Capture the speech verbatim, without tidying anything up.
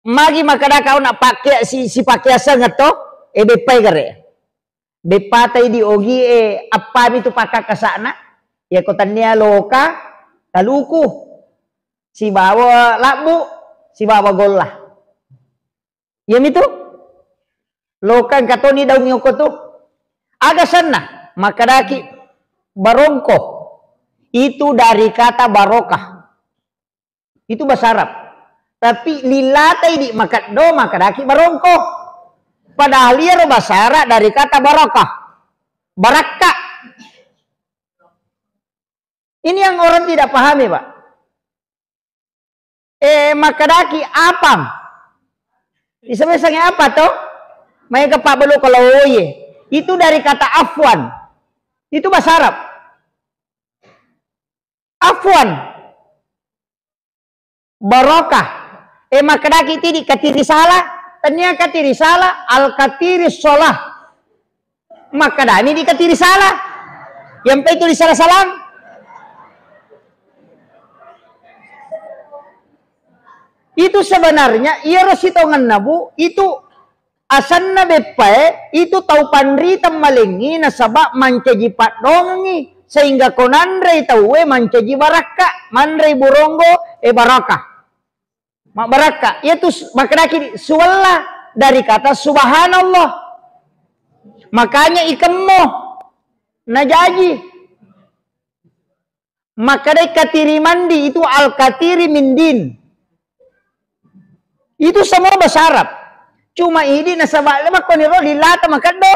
Magi makkeda kau nak pakai si, si pakai aseng to? E beppai gare. Beppata idi ogi e, appami tu pakkakkasa'na? Iya ko tannia loka, kaluku, sibawa labbu, sibawa golla. Iyamitu? Loka engka toni daung yoko tu. Aga senna? Makkedaki barongko. Itu dari kata barokah. Itu bahasa Arab. Tapi lillatai di makeddo, makkedaki barongko. Padahal iyaro bahasa Arab dari kata barakah. Barakka. Ini yang orang tidak pahami, Pak. Eh, makkedaki apang. Bisa-bisanya apa toh? Maega pabbalu kalau oye. Itu dari kata afwan. Itu bahasa Arab. Afwan. Barokah. Eh, makkedaki tidi katiri salah. Tania katiri salah. Al katiri sholah. Makkedami di katiri salah. Yang itu di salah-salah. Itu sebenarnya, iyaro sitongenna, Bu, itu asenna beppae, itu tau panriteng malengngi nasaba mancaji paddongengngi, sehingga ko nanrei tauwe mancaji barakka, manrei buronggo, e barakah. Mabbarakka, iyatu s-, makkedaki suwella dari kata subhanallah. Makanya ikemmo najaji. Makkedai katiri mandi itu al katiri min din. Itu semua bahasa Arab. Cuma idi nasaba makkoniro lilata makeddo.